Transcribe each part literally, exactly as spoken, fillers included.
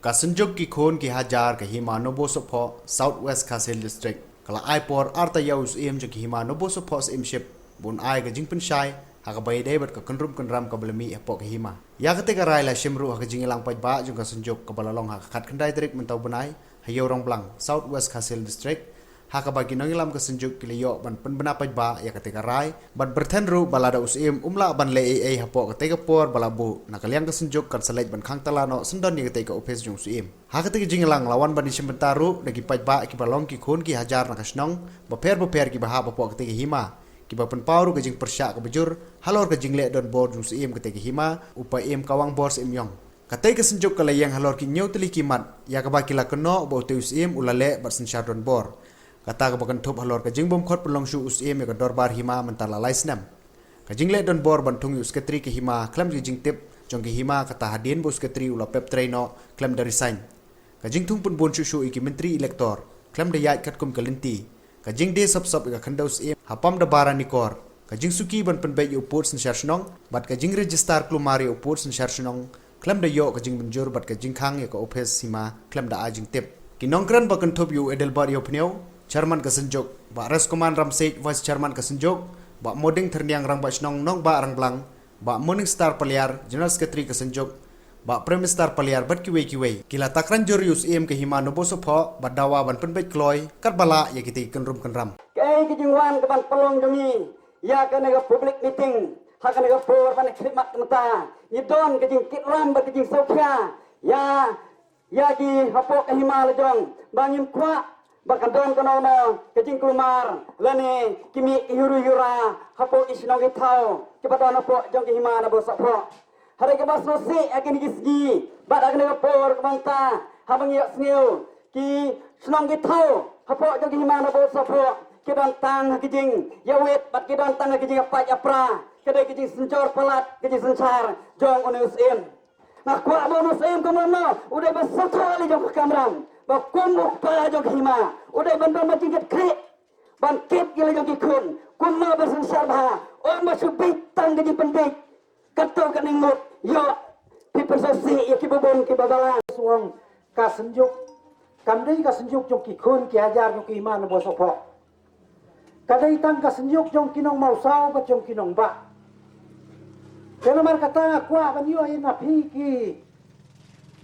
Ka Synjuk ki khun ki hajar ka Hima Nobosohphoh, South West Khasi Hills District, ka la ai por arta ïa u Syiem jong ki Hima Nobosohphoh Syiemship ba un ai ka jingpynshai ha kaba ïadei bad ka kynrum kynram kaba la mih hapoh ka Hima. Ïa kata ka rai la shim ruh ha ka jingïalang paidbah jong ka Synjuk kaba la long ha ka khatkhyndai tarik mynta u bnai ha Ïew Rangblang, South West Khasi Hills District, ha kaba ki nongïalam ka Synjuk ki la ïoh ban pynbna paidbah ïa kata ka rai bad pyrthen ruh ba lada u Syiem um lah ban leh ei ei hapoh kata ka por ba la buh, na ka liang ka Synjuk kan sa leit ban khang tala noh syndon ïa kata ka ophis jong u Syiem. Ha kata ka jingïalang la wan ban ïashim bynta ruh da ki paidbah kiba long ki khun ki hajar na ka shnong bapher bapher kiba hap hapoh kata ka Hima, kiba pynpaw ruh ka jingpyrshah kaba jur halor ka jingleh donbor jong u Syiem kata ka Hima, u Paiem Kawangbor Syiem Ïong. Katei ka Synjuk ka la ïeng halor ki hynñiew tylli ki mat ïa kaba ki la kynnoh ba utei u Syiem u la leh bad synshar donbor. Kata kaba kynthup halor ka jingbymkhot pynlong shuh u Syiem ïa ka dorbar Hima mynta la lai snem. Ka jingleh donbor ban thung ïa u Sekretari ka Hima khlem ka jingtip jong ka Hima, kata hadien ba u Sekretari u la pep trei noh khlem da resign. Ka jingthung pynbun shuh shuh ïa ki Myntri Elector khlem da ïaid katkum ka lynti. Ka jingdie sop sop ïa ka khyndew Syiem ha pam da ba ranikor. Ka jingsuki ban pynbeit ïa u pud synshar shnong bad ka jingregister kulmar ïa u pud synshar shnong khlem da ïoh ka jingmynjur bad ka jingkhang ïa ka ophis Hima khlem da ai jingtip. Ki nongkren ba kynthup ïa u Adelbert Ïewphniew, Chairman ka Synjuk, Bah Reskuman Ramseit, Vice Chairman ka Synjuk, Bah Moding Thyrniang, Rangbah Shnong Nongbah Rangblang, Bah Morningstar Paliar, General Secretary ka Synjuk, Bah Prem Minister Paliar bad kiwei kiwei, ki la takran jur ïa u Syiem ka Hima Nobosohphoh bad dawa ban pynbeit kloi katba lah ïa kitei ki kynrum kynram. Kaei ka jingwan ka ban pynlong jong ngi ïa kane ka public meeting ha kane ka por ban khlieh mat mynta? Ngi don ka jingkit ram bad ka jingsngewkhia ïa ïa ki hapoh ka Hima la jong ba ngim kwah ba kan don kano kano ka jingkulmar lane ki mih ki huri hura hapoh ki shnong ki thaw kiba don hapoh jong ka Hima Nobosohphoh. Hynrei kaba sngewsih ha kine ki sngi bad ha kane ka por kaba mynta, haba ngi ïohsngew ki shnong ki thaw hapoh jong ka Hima Nobosohphoh ki don tang ha ki jingïawit bad ki don tang ha ki jingïapait ïapra, ka dei ka jingsynjor palat, ka jingsynshar jong une u Syiem. Nga kwah ba une u Syiem kumno kumno u dei ban sngewthuh ïa la jong ka kamram ba kum u kpa jong ka Hima u dei ban don ba jingkit khlieh ban kit ïa la jong ki khun kumno ban synshar bha. Ym ba shu bieit tang ka jingpynbieit. Katto katne ngut ïoh phi pynsngewsih ïa kiba bun kiba balang. Ka Synjuk kam dei ka Synjuk jong ki khun ki hajar jong ka Hima Nobosohphoh. Ka dei tang ka Synjuk jong ki nongmawsaw bad jong ki nongbah. Te namar kata nga kwah ban ïohi na phi ki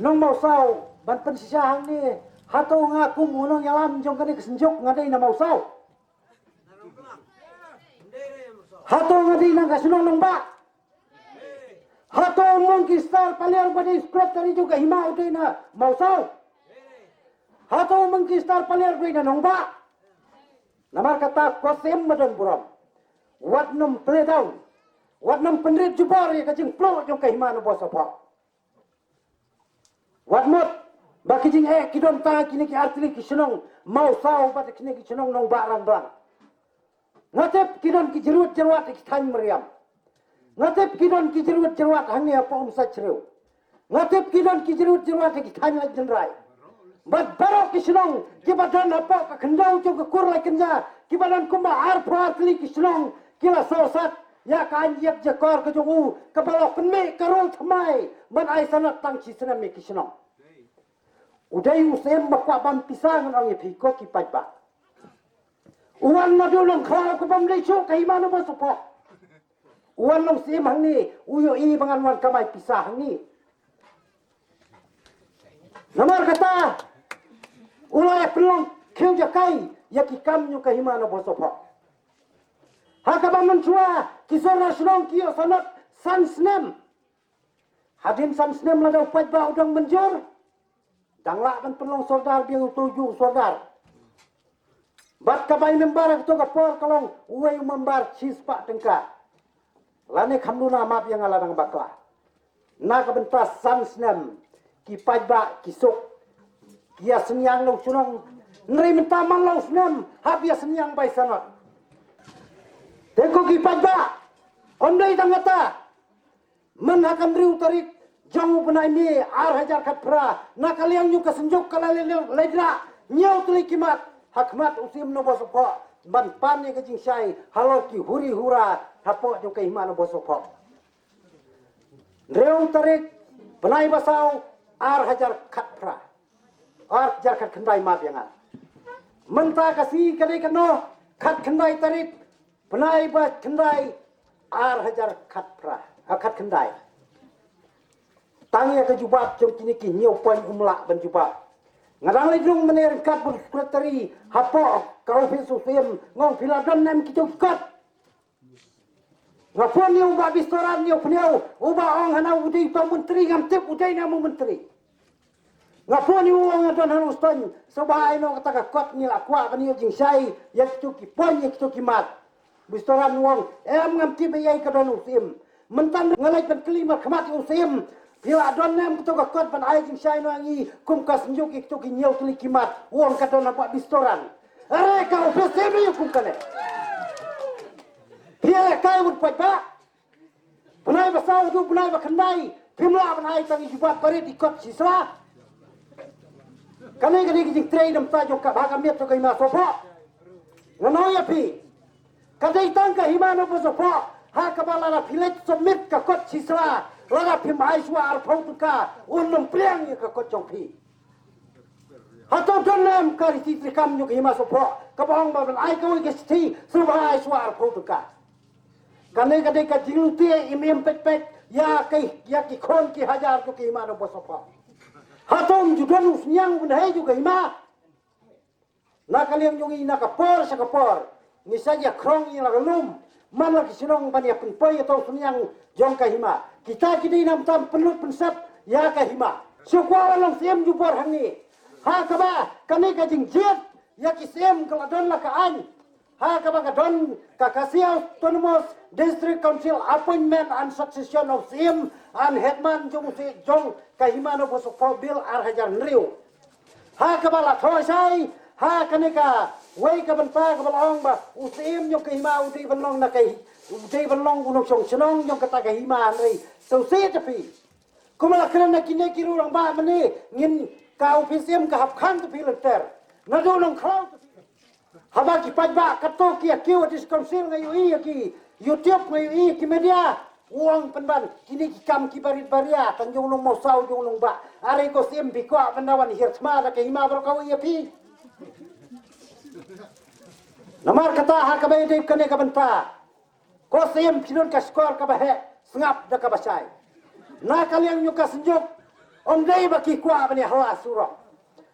nongmawsaw ban pynshisha hangne, hato nga kum u nongïalam jong kane ka Synjuk nga dei na mawsaw? Hato nga dei na ka shnong nongbah? Hato u Monkey Star Paliar ba dei secretary jong ka Hima u dei na mawsaw? Hato u Monkey Star Paliar u dei na nongbah? Namar kata ko Syiem ba don burom, wat nym play down, wat nym pynrit jubor ïa ka jingpluh jong ka Hima Nobosohphoh. Wat mut ba ki jingeh ki don tang ha kine ki artylli ki shnong mawsaw bad kine ki shnong nongbah rangbah. Nga tip ki don ki jyrwat jyrwat ha ki thaiñ Myriam. Nga tip ki don ki jyrwat jyrwat hangne ha Umsatchrew. Nga tip ki don ki jyrwat jyrwat ha ki thaiñ Laityndrai. Bad baroh ki shnong kiba don hapoh ka khyndew jong ka kur Laikynja kiba don kumba arphew artylli ki shnong ki la sawsat ïa ka aiñ ïap jakor ka jong u kaba la pynmih ka rul thymmai ban ai sanad tang shi snem ïa ki shnong. U dei u Syiem ba kwah bam pisa ngan ong ïa phi ko ki paidbah. U wan naduh Nongkhlaw ka bym dei shuh ka Hima Nobosohphoh. U wan long Syiem hangne u ïohi ba ngan wan kamai pisa hangne. Namar kata u la ïa pynlong khiew jakai ïa ki kam jong ka Hima Nobosohphoh. Ha kaba mynshuwa ki sordar shnong ki ïoh sanad san snem. Hadien san snem lada u paidbah u dang mynjur, dang lah ban pynlong sordar biang uto u juh sordar. Bad ka bai member ha kato ka por ka long uwei u member shispah tyngka. Lane kham duna, map ïa nga lada nga bakla. Na ka bynta san snem ki paidbah ki suk, ki ïa synñiang la u shnong. Hynrei mynta man la u snem hap ïa synñiang bai sanad. Te ko ki paidbah, ym dei tang kata, man ha ka hynriew tarik jong u bnai May ar hajar khatphra, na ka liang jong ka Synjuk ka la leit, leit, leit rah hynñiew tylli ki mat ha khmat u Syiem Nobosohphoh ban pan ïa ka jingshai halor ki huri hura hapoh jong ka Hima Nobosohphoh. Hynriew tarik bnai ba saw, Ar hajar khatphra. Ar hajar khatkhyndai, mabiangan. Mynta ka sngi ka dei ka noh, khatkhyndai tarik, bnai ba khyndai, ar hajar khatphra, ha khatkhyndai. Tang ïa ka jubab jong kine ki hynñiew point um lah ban jubab. Nga dang leit rung mynne ryngkat bad u secretary hapoh ka office u Syiem, nga ong phi la don ne em kito ki kot. Nga phone ïa u Bah Bistoran, ïa u pynïaw, u Bah ong hana u dei uta u myntri, ngam tip u dei ne em u myntri. Nga phone ïa u, u ong nga don ha Nongstoiñ, sngewbha ai noh kata ka kot, ngi la kwah ban ïoh jingshai ïa kito ki point, ïa kito ki mat. Bistoran u ong em, ngam tip ei ei, ka don u Syiem. Mynta nga leit ban kylli markhmat ïa u Syiem, phi la don ne em kito ka kot ban ai jingshai noh ïa ngi kum ka synjuk ïa kito ki hynñiew tylli ki mat? U ong ka don ha Bah Bistoran. Are ka office Syiem ïa kum kane. Phi ïa kai wut paidbah. Bnai ba saw haduh bnai ba khyndai phim lah ban ai tang i jubab, barit i kot shi sla. Kane ka dei ka jingtrei na bynta jong ka, bha ka miet jong ka hima Sohphoh. Nga ong ïa phi, ka dei tang ka hima Nongpoh Sohphoh ha kaba lada phi leit submit ka kot shi sla, lada phim ai shuwa arphew tyngka, un ym pliang ïa ka kot jong phi. Hato don ne em ka riti treikam jong ka hima Sohphoh kaba ong ba ban ai kawei ka shithi sngewbha ai shuwa arphew tyngka? Kane ka dei ka jinglute im im pek pek ïa ki, ïa ki khun ki hajar jong ka hima Nongpoh Sohphoh. Hato ym ju don u synñiang u bynhei jong ka hima? Na ka liang jong ngi, na ka por sha ka por ngi sa ïa khrong ïa la ka lum man la ki shnong ban ïa pynpoi ïa uta u synñiang jong ka hima. Kita ki dei na bynta pynlut pynsep ïa ka hima. Shu kwah wan long Syiem jubor hangne. Ha kaba kane ka jingjied ïa ki Syiem ka la don la ka aiñ. Ha kaba ka don ka Khasi Autonomous District Council Appointment and Succession of Syiem and Headman jong u Syiem jong ka hima Nongpoh Sohphoh Bill ar hajar hynriew. Ha kaba la thoh shai ha kane kawei ka bynta kaba la ong ba u Syiem jong ka hima u dei ban long na ka hi-, u dei ban long u nongshong shnong jong kata ka hima, hynrei sngewsih te phi. Kumba la kren na kine ki rangbah mynne, ngin, ka office Syiem ka hap khang te phi lynter. Naduh Nongkhlaw te phi. Haba ki paidbah katto ki ïa kiew ha District Council, nga ïohi ïa ki YouTube, nga ïohi ïa ki media, u ong pynban kine ki kam ki barit baria, tang jong u nongmawsaw jong u nongbah. Are ko Syiem, phi kwah ban da wan hiar thma da ka hima baroh kawei ïa phi? Namar kata ha kaba ïadei kane ka bynta, ko Syiem, phi don ka shkor kaba heh, sngap da kaba shai. Na ka liang jong ka synjuk, ym dei ba ki kwah ban ïa hla surok.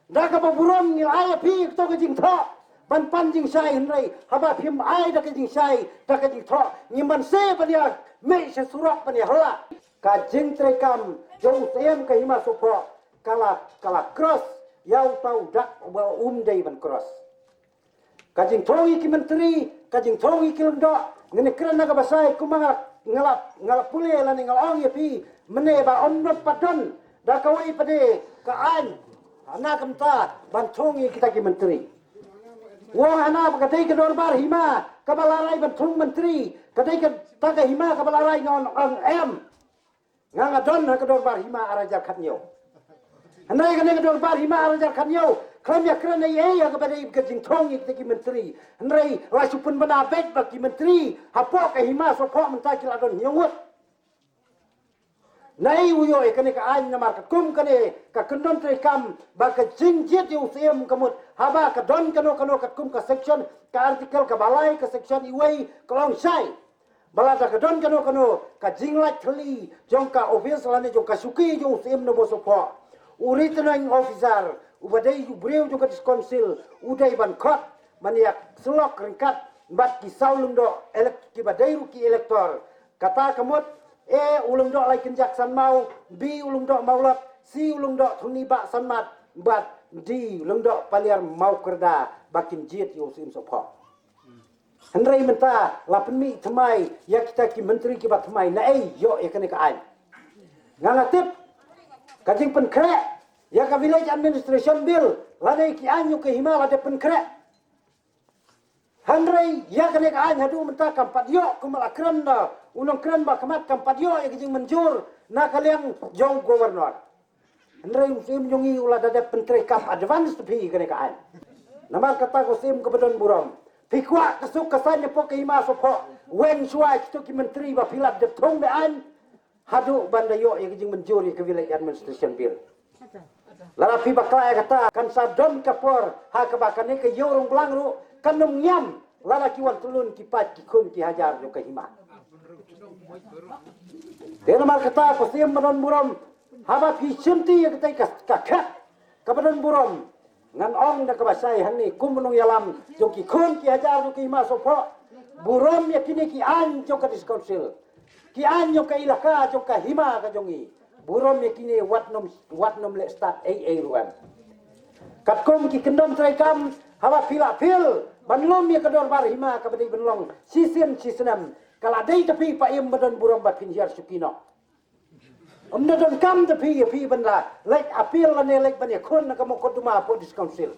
Da kaba burom ngi la ai ïa phi kato ka jingthoh ban pan jingshai, hynrei haba phim ai da ka jingshai da ka jingthoh, ngim banse ban ïa mih sha surok ban ïa hla. Ka jingtreikam jong u Syiem ka hima Sohphoh ka la, ka la cross ïa uta u dak uba um dei ban cross. Ka jingthung ïa ki myntri, ka jingthung ïa ki lyngdoh, ngin ïa kren na kaba shai, kumba nga la, nga la, nga la pule lane nga la ong ïa phi mynne ba ym dei pat don da kawei pat de ka aiñ na ka bynta ban thung ïa kita ki myntri. Wa hana ba ka dei ka dorbar hima kaba la rai ban thung myntri, ka dei kata ka hima kaba la rai, nga ong em. Nga, nga don ha ka dorbar hima ar hajar khathynñiew. Hynrei kane ka dorbar hima ar hajar khathynñiew, khlem ïa kren ei ei ha kaba dei ka jingthung ïa kita ki myntri. Hynrei la shu pynbna beit ba ki myntri hapoh ka hima Sohphoh mynta ki la don hynñiew ngut. Naei u ïoh ïa kane ka aiñ? Namar katkum kane ka kyndon treikam ba ka jingjied ïa u Syiem ka mut haba ka don kano kano katkum ka section, ka article kaba lai, ka section iwei ka long shai. Ba lada ka don kano kano ka jinglait thylli jong ka office lane jong ka shuki jong u Syiem Nongpoh Sohphoh, u returning officer uba dei u briew jong ka District Council u dei ban khot ban ïa syllok ryngkat bad ki saw lyngdoh elect-, kiba dei ruh ki elector. Kata ka mut, A u lyngdoh Laikynjak Sanmaw, B u lyngdoh Mawlot, C u lyngdoh Thunibah Sanmat, bad D u lyngdoh Paliar Mawkyrda ba kin jied ïa u Syiem Sohphoh. Hynrei mynta la pynmih thymmai ïa kita ki myntri kiba thymmai, naei ïoh ïa kane ka aiñ? Nga, nga tip ka jingpynkhreh ïa ka Village Administration Bill lane ki aiñ jong ka hima la dep pynkhreh. Hynrei ïa kane ka aiñ haduh mynta kam pat ïoh, kumba la kren da u nongkren ba khmat, kam pat ïoh ïa ka jingmynjur na ka liang jong u Governor. Hynrei u Syiem jong ngi u la da dep pyntreikam advance te phi kane ka aiñ. Namar kata ko Syiem kaba don burom, phi kwah ka suk ka saiñ hapoh ka hima Sohphoh, weng shuwa ïa kito ki myntri ba phi la dep thung da aiñ haduh ban da ïoh ïa ka jingmynjur ïa ka Village Administration Bill. Lada phi bakla ïa kata, kan sa don ka por ha kaba kane ka ïew Rongblang ruh kan ym ngiam lada ki wan tylun ki paid ki khun ki hajar jong ka hima. Te namar kata ko Syiem ba don burom, haba phi shimti ïa kata ka, ka khat kaba don burom, ngan ong da kaba shai hangne kum u nongïalam jong ki khun ki hajar jong ka hima Sohphoh. Burom ïa kine ki aiñ jong ka District Council, ki aiñ jong ka ilaka jong ka hima ka jong ngi. Burom ïa kine, wat nym, wat nym leh stad ei ei ruh em. Katkum ki kyndon treikam, haba phi la appeal ban lum ïa ka dorbar hima kaba dei ban long shisien shisnem, ka la dei ta phi, Paiem ba don burom, ba phin hiar shuki noh. Ym da donkam ta phi, ïa phi ban da leit appeal lane leit ban ïakhun na ka mukotduma hapoh District Council.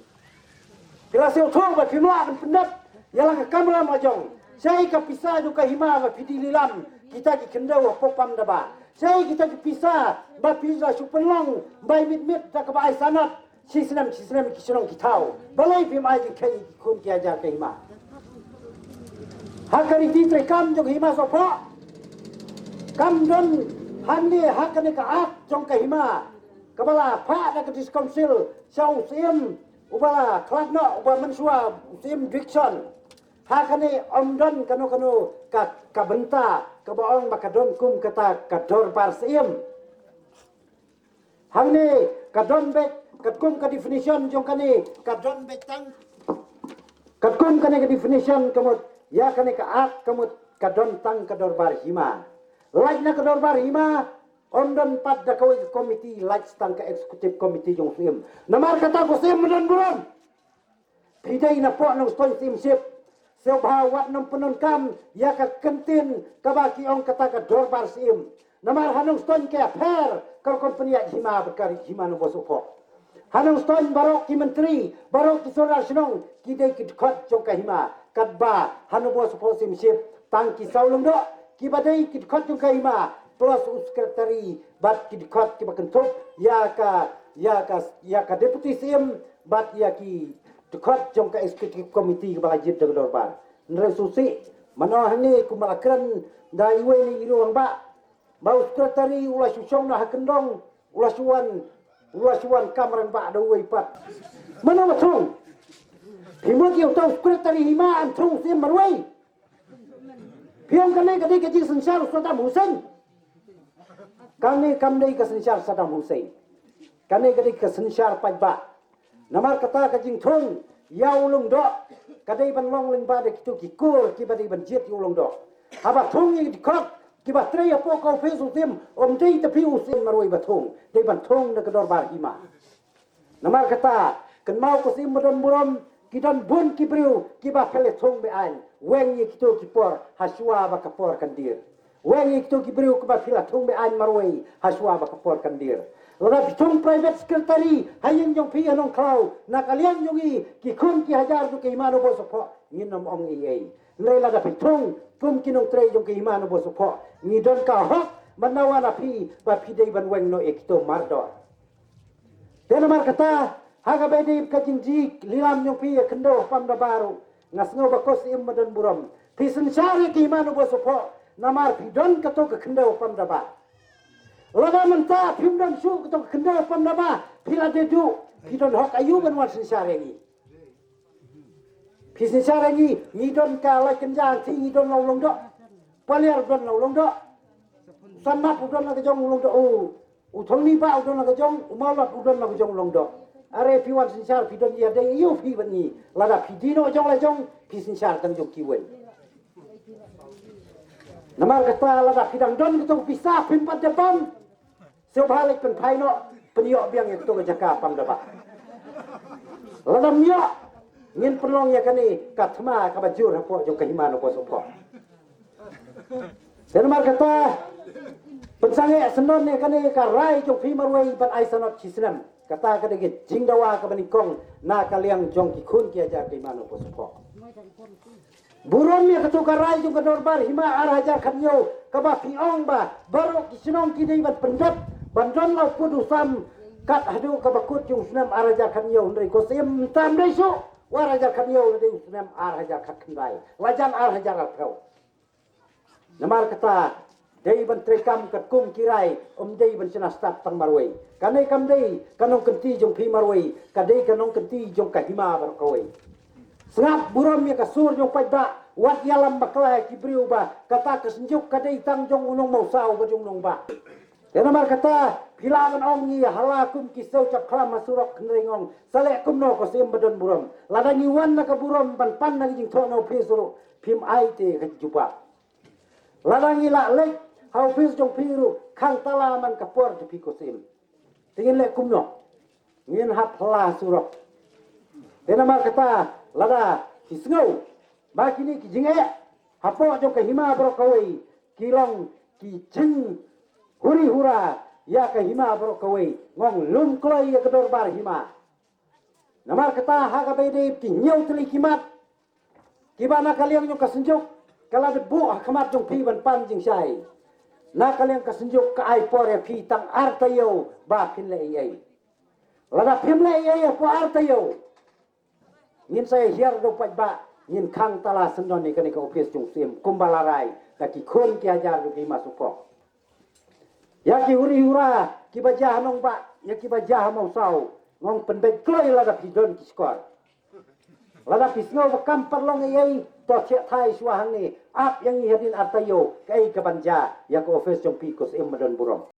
Phi la sngewthuh ba phim lah ban pyndep ïa la ka kamram la jong. Shaei ka pisa jong ka hima ba phi die lilam kita ki khyndew hapoh Pamdaba? Shaei kita ki pisa ba phi la shu pynlong bai mit mit da kaba ai sanad shisnem shisnem ki shnong ki thaw? Balei phim ai jingkheiñ ïa ki khun ki hajar ka hima? Ha ka riti treikam jong ka hima Sohphoh, kam don hangne ha kane ka Act jong ka hima kaba la phah da ka District Council sha u Syiem uba la khlad noh, uba mynshuwa, u Syiem Dickson. Ha kane ym don kano kano ka, ka bynta kaba ong ba ka don kum kata ka dorbar Syiem. Hangne ka don beit, katkum ka definition jong kane ka don beit tang, katkum kane ka definition ka mut, ïa kane ka Act ka mut, ka don tang ka dorbar hima. Lait na ka dorbar hima ym don pat da kawei ka komiti, lait tang ka executive committee jong u Syiem. Namar kata ko Syiem ba don burom, phi dei na poh Nongstoiñ Syiemship, sngewbha wat nym pyndonkam ïa ka kyntien kaba ki ong kata ka dorbar Syiem. Namar ha Nongstoiñ ka ïapher ka rukom pynïaid hima bad ka ri hima Nongbuh Sohphoh. Ha Nongstoiñ baroh ki myntri, baroh ki sordar shnong ki dei ki dkhot jong ka hima. Katba ha Nongbuh Sohphoh Syiemship tang ki saw lyngdoh kiba dei ki dkhot jong ka hima, plus u secretary bad ki dkhot kiba kynthup ïa ka, ïa ka, ïa ka deputy Syiem bad ïa ki dkhot jong ka executive committee kaba la jied da ka dorbar. Hynrei sngewsih, mano hangne kumba la kren da iwei na i rangbah, ba u secretary u la shu shong noh ha kyndong, u la shu wan, u la shu wan kam rangbah da uwei pat. Mano ba thung? Phi mut ïa uta u secretary hima un thung Syiem marwei? Phi ong kane ka dei ka jingsynshar u Saddam Hussein. Kane kam dei ka synshar Saddam Hussein. Kane ka dei ka synshar paidbah. Namar kata ka jingthung ïa u lyngdoh ka dei ban long lyngba da kito ki kur kiba dei ban jied ïa u lyngdoh. Haba thung ïa ki dkhot kiba trei hapoh ka ophis u Syiem, ym dei ta phi u Syiem marwei ba thung, dei ban thung da ka dorbar hima. Namar kata, kynmaw ko Syiem ba don burom, ki don bun ki briew kiba phi la thung be-aiñ. Weng ïa kito ki por ha shuwa ba ka por kan dier. Weng ïa kito ki briew kiba phi la thung be-aiñ marwei ha shuwa ba ka por kan dier. Lada phi thung private secretary ha ïing jong phi ha Nongkhlaw, na ka liang jong ngi ki khun ki hajar jong ka hima Nongbuh Sohphoh, ngin ym ong ei ei. Hynrei lada phi thung kum ki nongtrei jong ka hima Nongbuh Sohphoh, ngi don ka hok ban dawa na phi ba phi dei ban weng noh ïa kito mardor. Te namar kata, ha kaba ïadei bad ka jingjia lilam jong phi ïa ka khyndew Pamdaba ruh, nga sngew ba ko Syiem ba don burom, phi synshar ïa ka hima Nongbuh Sohphoh namar phi don kato ka khyndew Pamdaba. Lada mynta phim don shuh kato ka khyndew Pamdaba, phi la dei duh, phi don hok aïu ban wan synshar ïa ngi? Phi synshar ïa ngi, ngi don ka Laitkyndang, te ngi don la u Lyngdoh. Paliar u don la u Lyngdoh. Sanmat u don la ka jong u Lyngdoh. U, u Thongnibah u don la ka jong, u Mawlot u don la ka jong u Lyngdoh. Are phi wan synshar phi don ïa dei ïa phi bad ngi. Lada phi die noh jong la jong, phi synshar tang jong kiwei. Namar kata lada phi dang don kato ka pisa phim pat dei ban. Sngewbha leit pynphai noh, pynïoh biang ïa kato ka jaka Pamdaba. Lada ym ïoh, ngin pynlong ïa kane ka thma kaba jur hapoh jong ka hima Nongbuh Sohphoh. Te namar kata, pynsangeh syndon ïa kane ka rai jong phi marwei ban ai sanad shisnem. Kata ka dei ka jingdawa kaba nyngkong na ka liang jong ki khun ki hajar ka hima Nongbuh Sohphoh. Burom ïa kato ka rai jong ka dorbar hima ar hajar khathynñiew kaba phi ong ba baroh ki shnong ki dei ban pyndep ban don la u pud u sam kat haduh kaba kut jong u snem ar hajar khathynñiew, hynrei ko Syiem, mynta ym dei shuh u ar hajar khathynñiew, la dei u snem ar hajar khatkhyndai, la jan ar hajar arphew. Namar kata, Dei ban treikam katkum ki rai, ym dei ban shna stad tang marwei. Kane kam dei ka nongkynti jong phi marwei, ka dei ka nongkynti jong ka hima baroh kawei. Sngap burom ïa ka sur jong paidbah, wat ïalam bakla ïa ki briew ba kata ka synjuk ka dei tang jong u nongmawsaw bad jong u nongbah. Te namar kata, phi lah ban ong ïa hala kum ki siew chapkhlam ha surok, hynrei ngong sa leh kumno ko Syiem ba don burom. Lada ngi wan na ka burom ban pan na ka jingthoh na u phis ruh, phim ai te ka jubab. Lada ngi lah leit ha u phis jong phi ruh, khang tala man ka por jong phi ko Syiem. Te ngin leh kumno? Ngin hap hala surok. Te namar kata, lada phi sngew ba kine ki jingeh hapoh jong ka hima baroh kawei ki long ki jing huri hura ïa ka hima baroh kawei, ngong lum kloi ïa ka dorbar hima. Namar kata, ha kaba ïadei ki hynñiew tylli ki mat kiba na ka liang jong ka synjuk, ka la dep buh ha khmat jong phi ban pan jingshai. Na ka liang ka synjuk ka ai por ïa phi tang ar taïew ba phin leh ei ei. Lada phim leh ei ei hapoh ar taïew, ngin sa ïa hiar da u paidbah, ngin khang tala syndon ïa kane ka u phis jong u Syiem kumba la rai da ki khun ki hajar jong ki hima Sohphong. Ïa ki huri hura kiba jia ha nongbah, ïa kiba jia ha mawsaw, ngong pynbeit kloi lada phi don ki shkor. Lada phi sngew ba kam pat long ei ei, to thiah thai shuwa hangne, ap ïa ngi hadien ar taïew kaei kaban jia ïa ka u phis jong phi ko Syiem ba don burom.